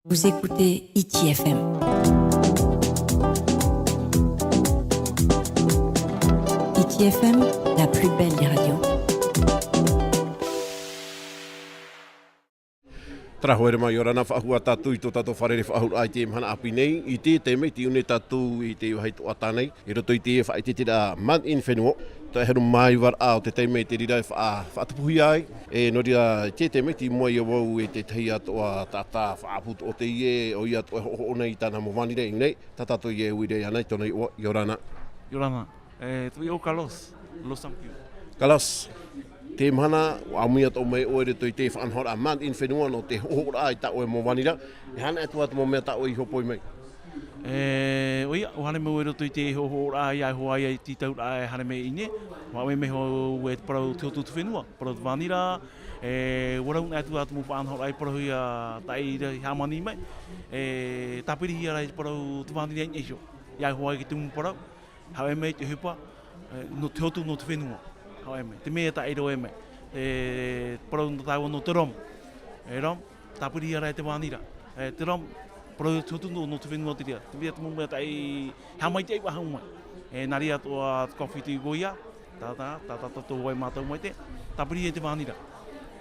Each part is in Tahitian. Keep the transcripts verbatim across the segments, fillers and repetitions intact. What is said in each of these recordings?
Vous écoutez Hiti F M. Hiti F M, la plus belle des radios. Tara, haere mai, ʻia ora na faʻahou tātou i tō tātou fārerei-faʻahou-raʻa i teie mahana ʻāpī nei, i te taime i ʻō nei tātou i te vāhi tuatāpapa nei, i roto i te faʻaʻiteʻiteraʻa Made in Fenua, te huru māuiui o te taime i te reira e faʻa-, faʻatupuhia ai, e nō reira i te taime i mua ia vau e te tahi atu ā taʻata faʻaʻapu atoʻa teie, ʻoia atoʻa e hoʻohoʻo nei i tāna mau vānira i ʻō nei, tā tātou e uiraʻa nei, tōna iʻoa, ʻia ora na. ʻIa ora na. E, tōʻu iʻoa Carlos, Los Sampiu. Carlos, teie mahana, ʻua ʻāmui atoʻa mai ʻoe i roto i te faʻanahoraʻa Made in Fenua nō te hoʻohoʻoraʻa i tā ʻoe mau vānira, e aha atu ā te mau mea tā ʻoe i hōpoi mai? E, ʻoia, ʻua haere mai au i roto i te hoʻohoʻoraʻa ʻia Hawaii i te tauraʻa e haere mai i ʻō nei, ʻua ʻomi mai hoʻi e te parau Te Hotu o te Fenua, parau te vānira, e, ʻua rau atu ā te mau faʻanahoraʻa i parauhia tā ʻoe i hāmani mai, e, tāpirihia rā i te parau te vānira i ʻō nei iho, ʻia Hawaii i te mau parau, Haere mai te ʻohipa, e, nō te hotu, nō te fenua. Haere mai. Te mea tā ʻoe e ʻō mai. E, parau nō tāua nō te rhum. E, rhum, tāpirihia rā e te vānira. E, te rhum, parau te hotu nō, nō te fenua te reira. Te reira te mau mea tā ʻoe, haʻamaitaʻi faʻahou mai. E, nā reira atoʻa te coffee tei ʻoia. Tā, tā, tā, tā, tā, tō vai mātou mai te. Tāpiri e te vānira.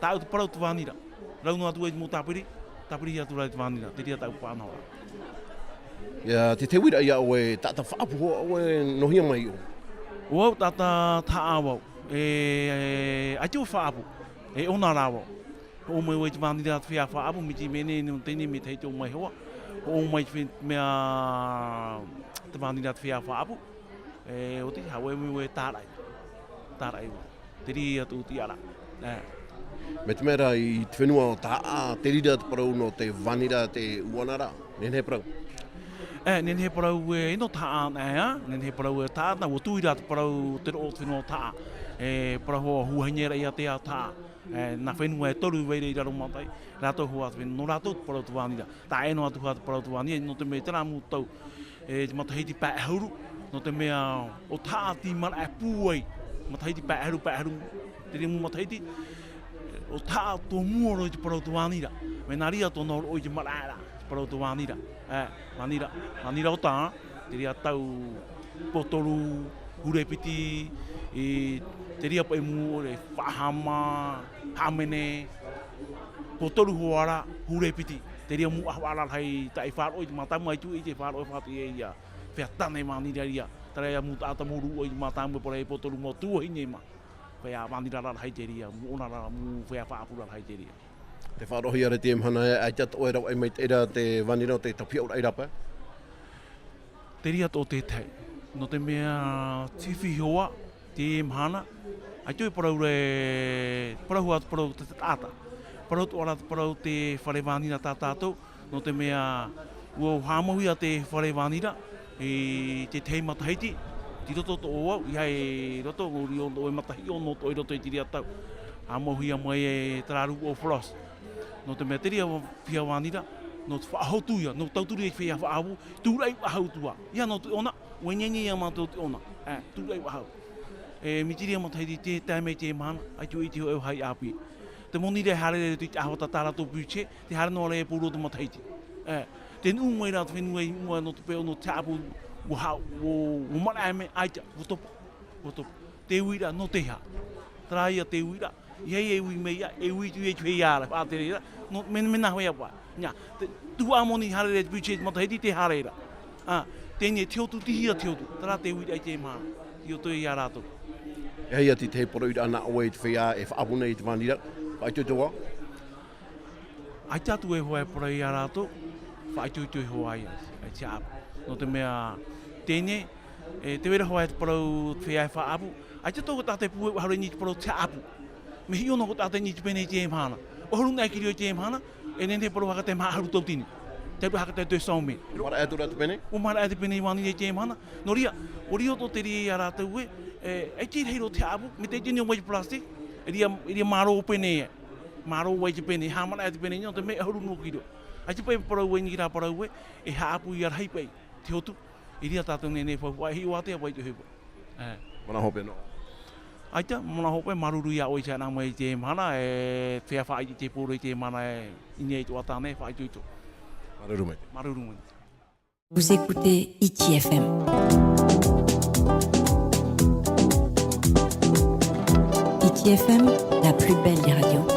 Tāʻu te parau te vānira. Rau noa atu ai te mau tāpiri, tāpiri atu rā i te vānira, te reira tāʻu faʻanahoraʻa. ʻIa, te, te uiraʻa ia ʻoe, taʻata faʻaʻapu hoʻi ʻoe, nō hea mai ʻoe? ʻO au, taʻata tahaʻa vau. E, e, ʻaita vau e faʻaʻapu. E ʻōna rā vau. Hoʻo mai vau i te vānira te feiā faʻaʻapu, mai te mea nei, nō teie nei, mai te hiti ʻō mai hoʻi. Hoʻo mai te fe-, mea, te vānira te feiā faʻaʻapu. E, ʻo te, haere mai vau e tāraʻi. Tāraʻi vau. Te reira tōʻu tiʻaraʻa. E. Mai te mea rā i te fenua ʻo Tahaʻa, te reira te parau nō te vānira te ʻuanaraʻa. Nehenehe parau? E, nehenehe parau e, nō Tahaʻa, e, a? Nehenehe parau e Tahaʻa, nā, ʻua tū rā te parau te roʻo o te fenua ʻo Tahaʻa. E, parau hoʻi huahine raʻi a te ao Tahaʻa. E, nā fenua e toru i vai ra i raro mai, rātou hoʻi te fenua, nō rātou te parau te vānira. Taʻa ʻē noa atu hoʻi te parau te vānira, nō te mea i terā mau tau, e, te matahiti pae ʻahuru, nō te mea ʻo Tahaʻa tei maraʻa pūai, matahiti pae ʻahuru, pae ʻahuru, te reira mau matahiti, ʻo Tahaʻa tōmua roa i te parau te vānira, mea nā reira tōna roʻo i te maraʻa ra, te parau te vānira, e, vānira, vānira ʻo Tahaʻa, te reira tau Pōtoru, Hurepiti, e, te reira paʻi mau ʻore, Faʻahama, Hāmene, Pōtoru hoʻi ra, Hurepiti, te reira mau ʻāvaʻe rarahi, tā ʻoe e faʻaroʻo i te mātāmua, ʻaita ʻoe e faʻaroʻo e faʻaroʻo ia, feiā tāne vānira reira, terā ia mau taʻata mau rūʻau i te mātāmua, parau e Pōtoru mau tuahine mā, feiā vānira rarahi te reira, mau ʻōna ra, mau feiā faʻaʻapu rarahi te reira. Tē faʻaroʻohia ra i teie mahana, e, ʻaita atoʻa e ravaʻi maitaʻi ra te vānira o te tāpiʻauraʻa i rāpae? Te reira atoʻa te tahi. Nō te mea, tīfifi hoʻi, teie mahana, ʻaita e parau ra, parau hoʻi te parau te taʻata. Parau atoʻa ra te parau te fare vānira tā tātou, nō te mea, ʻua haʻamauhia te fare vānira, i te tahi matahiti, tei roto atoʻa vau, ʻeiaha i roto, ʻo riro ʻoe matahiʻo noa atoʻa i roto i te reira tau. Haʻamauhia mai e terā rūʻau Frost. Nō te mea te reira feiā vānira, nō te faʻahotu ia, nō te tauturu ia i te feiā faʻaʻapu, tūraʻi faʻahou atu ā. ʻEiaha nō te ʻona, ʻua ineine ia mātou te ʻona, e, tūraʻi faʻahou. E, mai te reira matahiti tē tae mai teie mahana, ʻaita ʻoe i ʻite hoʻi e vāhi ʻāpī. Te moni ra e haere ra i te ʻāvaʻe tā rātou budget, tē haere noa ra e pauroa te matahiti. E, tē nuʻu mai ra te fenua i mua nō te peu nō te haʻapu, ʻua ha-, ʻua, ʻua maraʻa mai, ʻaita, ʻua topa, ʻua topa. Te uiraʻa nō te aha? Terā ia te uiraʻa, ʻeiaha e ui mai ia, e ui atu ia i te feiā ra, faʻatere ra, nō, mea, mea nā hea paʻi. Nā, te, tuhaʻa moni haere ra i te budget matahiti tē haere ra. A, teie nei te hotu, tei hea te hotu, terā te uiraʻa i teie mahana, i roto ia rātou. E aha ia te, te poroʻi ra nā ʻoe i te feiā e faʻaʻapu nei i te vānira, faʻaitoito ā? ʻAita atu e hoʻi e parau ia rātou, faʻaitoito hoʻi ia, i te haʻapu. Nō te mea, teie nei, e, tē vai ra hoʻi te parau te feiā e faʻaʻapu, ʻaita atoʻa tātou e pūai faʻahou nei i te parau te haʻapu. Mea hiʻo noa tātou i niu te pene i teie mahana. ʻAhuru nā e kīrio i teie mahana, e nehenehe parau haka tae maha ʻahuru tauatini. Te parau haka tae te cent mille. Maraʻa atu ra te pene? ʻUa maraʻa te pene i vānira i teie mahana. Nō reira, ʻua riro atoʻa te reira ia rātou ē, e, ʻaita e rahi roa te haʻapu, mai te ʻite nei ʻo vai te plastic, e reira, e reira mārō pene ē. Mārō vai te pene, haʻamanaʻo te pene, nō te mea ʻahuru noa kīrio. ʻAita paʻi parau ē, i terā parau ē, e haʻapu ia rahi paʻi, te hotu, i reira tātou nehenehe e faufaʻa, e hiʻo ātea paʻi te ʻohipa. E. Manaʻo hope noa. ʻAita, manaʻo hope, māuruuru ia ʻoe i te haere mai i teie mahana, e, feiā faʻaʻite i te poro i teie mahana, e, i niʻa i tō tātou nei, faʻaitoito. Māuruuru maitaʻi. Māuruuru maitaʻi. Vous écoutez Hiti F M. Hiti F M, la plus belle des radios.